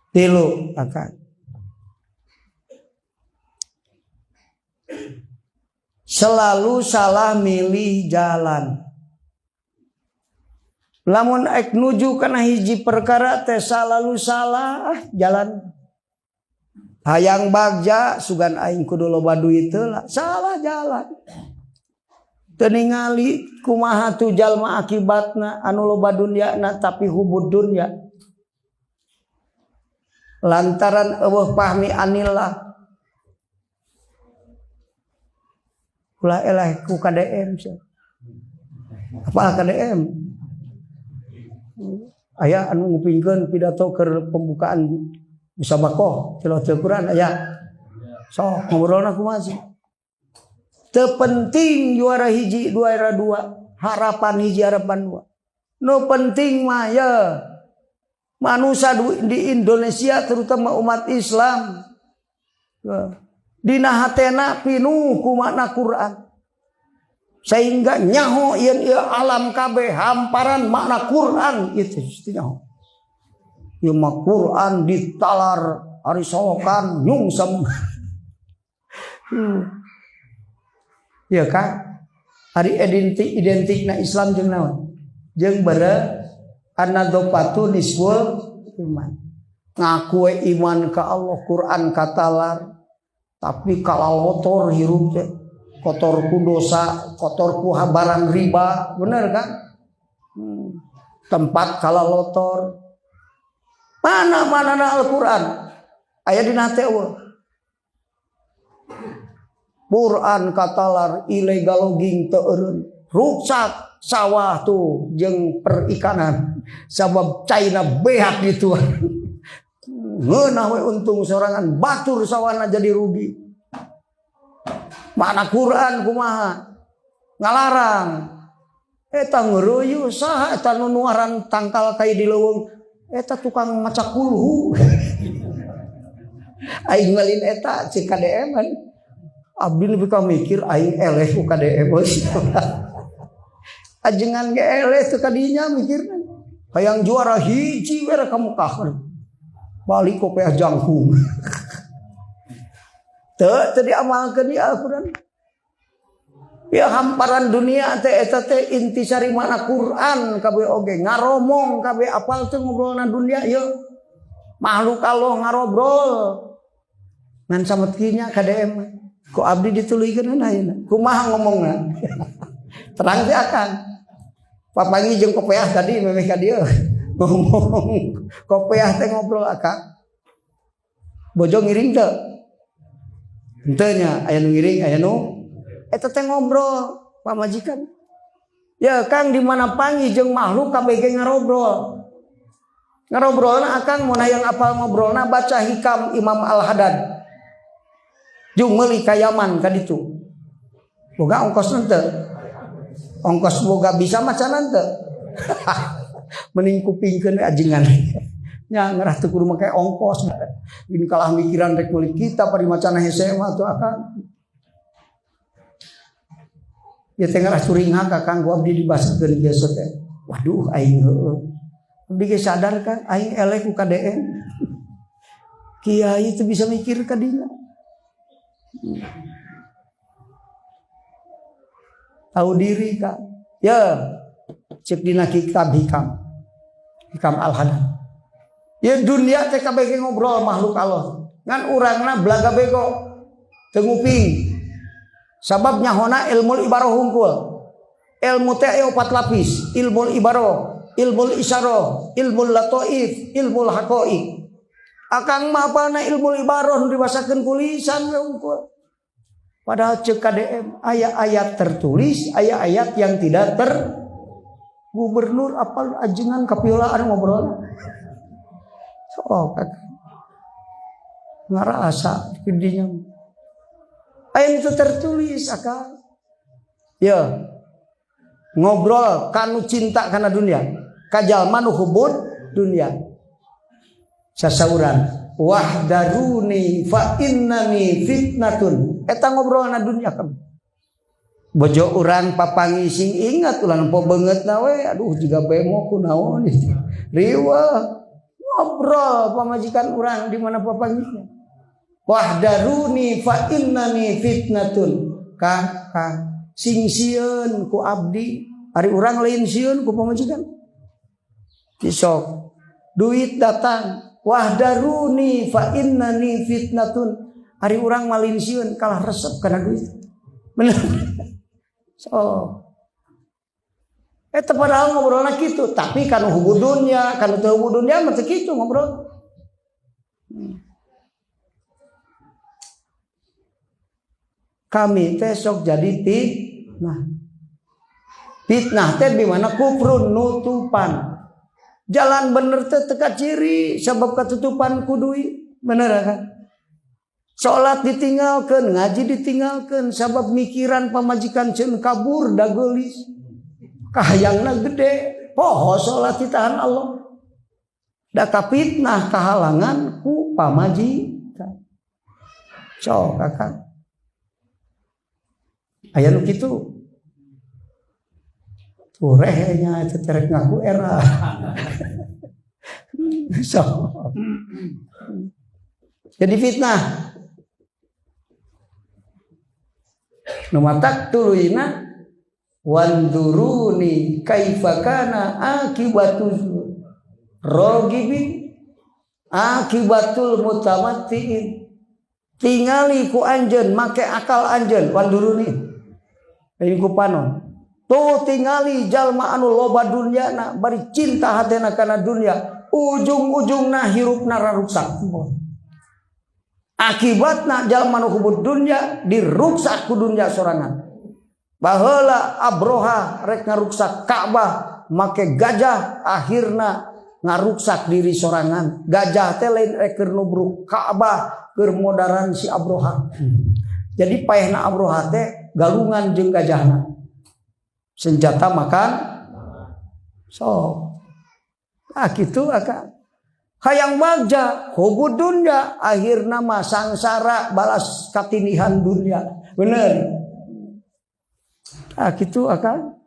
Tilu akan selalu salah milih jalan. Lamun ek nuju kana hiji perkara teh selalu salah jalan. Hayang bagja sugan aing kudu loba duit heula, salah jalan. Teu ningali kumaha tu jalma akibatna anu loba dunyana tapi hubud dunya. Lantaran eueuh fahmi anillah. Ulah elah ku KDM sia. Apa KDM? Aya anu ngupingkeun pidato keur pembukaan musabaqah tilawatil Quran aya. Sok ngobrolna kumaha sih? Teu penting juara hiji, juara dua, harapan hiji, harapan dua. Nu penting mah ya manusia di Indonesia terutama umat Islam. Dina hatena pinuh ku makna Quran. Sehingga nyaho yen ieu alam kabeh hamparan makna Quran itu nyaho. Ieu mah Quran ditalar ari solokan nyungsem. Ya kan? Ari identikna Islam jeung naon? Jeung bare anadopatu nisful iman. Ngaku we iman ka Allah, Quran katalar. Tapi kalalotor hirup teh, kotor ku dosa, kotor ku barang riba, bener kan? Tempat kalalotor. Mana mana Al-Quran? Aya dina hate eueuh. Quran katalar ilegal logging teu eureun. Ruksak sawah tuh jeung perikanan. Sabab China beak gitu. Ngeunah we untung sorangan, batur sawana jadi rugi. Mana Quran kumaha? Ngalarang. Eta ngeureuyeuh saha eta nu nuaran tangkal kai di leuweung? Eta tukang maca kulhu. Aing ngalin eta cek KDM kan. Abdi nepi ka mikir aing eleh ku KDM. Ajengan ge eleh teu kadinya mikirna. Hayang juara hiji we ka Mekah. Balik kopeah jangkung. Teu teu diamalkeun di Al-Qur'an. Ya hamparan dunia teh eta teh intisari makna Quran kabeh oge ngaromong kabeh apal teu ngobrolna dunia ieu. Makhluk Allah ngarobrol. Ngan sametkinya KDM. Ku abdi dituluykeun ayeuna. Kumaha ngomongna? Terang teh akang. Papangi jeung kopeah tadi memeh ka dieu. Ngomong kopeah teh ngobrol akang. Bojo ngiring teu? Henteu nya, aya nu ngiring, aya nu eta teh ngobrol pamajikan. Ya Kang di mana panggih jeung makhluk kabeh ge ngarobrol. Ngarobrolna akang mun hayang apal ngobrolna baca hikam Imam Al-Haddad. Jeung meuli ka Yaman ka ditu. Boga ongkos henteu? Ongkos boga bisa maca henteu? Mending kupingkeun we ajengan. Nya ngerah teu kudu make ongkos. Ini kalah mikiran rek meuli kitab ari macana hese mah atuh akang. Ya teh ngarah curinghak akang ku abdi dibasakeun biasa teh. Waduh aing heueuh. Abdi ge sadar kan aing eleh ku KDM. Kiai teu bisa mikir ka dinya. Tahu diri kan. Ya cek dina kitab hikam. Hikam Al-Haddad. Ya dunia teh kabeh ngobrol makhluk Allah. Ngan urangna belaga bego. Teu nguping. Sabab nyahona ilmu ibaroh hungkul. Ilmu teh aya 4 lapis, ilmu ibaroh, ilmu isyarah, ilmu lataif, ilmu haqaiq. Akang mah apalna ilmu ibaroh nu dibasakeun ku lisan we hungkul. Padahal cek KDM aya ayat tertulis, aya ayat yang tidak ter. Gubernur apal ajengan kapiolaan ngobrol. Sok ngarasa dinya. Aya itu tertulis akang. Ya. Ngobrol kanu cinta kana dunia. Kajalma nu hubud dunia. Sasauran wahdaruni fa innani fitnatun. Eta ngobrolna dunia kan. Bojo urang papangi sing ingat ulah nempo beungeutna we, aduh jiga bemo kunaon ieu. Riweuh. Ngobrol pamajikan urang di mana papanggihna. Wahdaruni fa innani fitnatun. Ka ka sing sieun ku abdi, ari urang lain sieun ku pamajikan. Tisok duit datang, wahdaruni fa innani fitnatun. Ari urang malin sieun kalah resep kana duit. Bener. So eta padahal ngobrolna kitu, tapi kan hubu dunya, kan teu hubu dunya mah teu kitu ngobrol. Kami teh sok jadi fitnah. Fitnah teh di mana kufrun nutupan. Jalan bener teh teu ciri sabab katutupan ku duit. Bener kan? Salat ditinggalkeun, ngaji ditinggalkeun sabab mikiran pamajikan ceun kabur da geulis. Kahayangna gede, poho salat ditahan Allah. Da kapitnah kahalangan ku pamajikan. Sok kakak. Aya nu kitu. Tureh nya eta terek ngaku era. Sok. Jadi fitnah. Nu matak tuluyna wanduruni kaifa kana akibatul ragibin akibatul mutamattiin. Tingali ku anjeun make akal anjeun wanduruni. Lain ku panon. Tuh tingali jalma anu loba dunyana bari cinta hatena kana dunya, ujung-ujungna hirupna raruksak. Akibatna jalma nu hubud dunya diruksak ku dunya sorangan. Baheula Abroha rek ngaruksak Ka'bah make gajah, akhirna ngaruksak diri sorangan. Gajah teh lain rek keur nubruk Ka'bah, keur modaran si Abroha. Jadi paehna Abroha teh galungan jeung gajahna. Senjata makan sok. Ah kitu akang. Hayang bagja hubud dunya, akhirna mah sangsara balas katinihan dunya. Bener. Ah gitu akang.